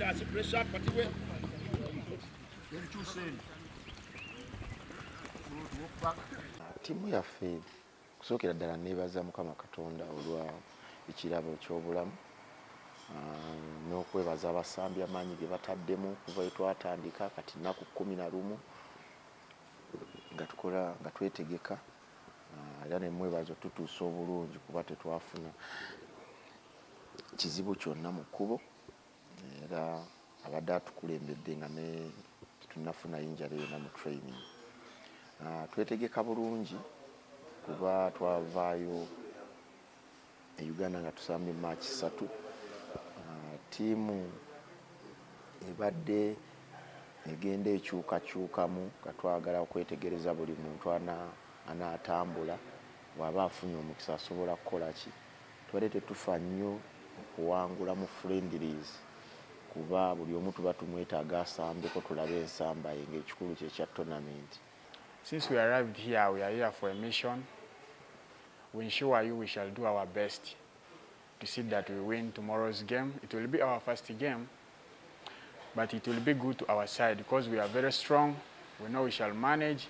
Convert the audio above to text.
Genda wansi, pressure tukwatibwe. Ebikyusa eno. Good, walk back. Ttiimu yaffe, kusookera ddala neebaza Mukama Katonda olwa ekirabo ky'obulamu n'okwebaza abasambi amaanyi ge bataddemu kuva we twatandika. Kati nnaku 11 nga tukola, nga twetegeka, era ne mwebaza otutuusa obulungi kuba tetwafuna kizibu kyonna mu kkubo, era abadde atukulembedde nga ne tetunnafuna injury yonna mu training. Twetegeka bulungi kuba twavaayo e Uganda nga tusambye match 3. Ttiimu ebadde egenda ekyukakyukamu nga twagala okwetegereza buli muntu anaatambula, bw'aba afunye omukisa asobola kukola ki. Tubadde tetufa nnyo okuwangula mu friendlies kuba buli omu tuba tumwetaaga asambeko tulabe ensamba ye, ng'ekikulu kye kya tournament. Since we arrived here, we are here for a mission. We ensure you we shall do our best to see that we win tomorrow's game. It will be our first game, but it will be good to our side because we are very strong. We know we shall manage.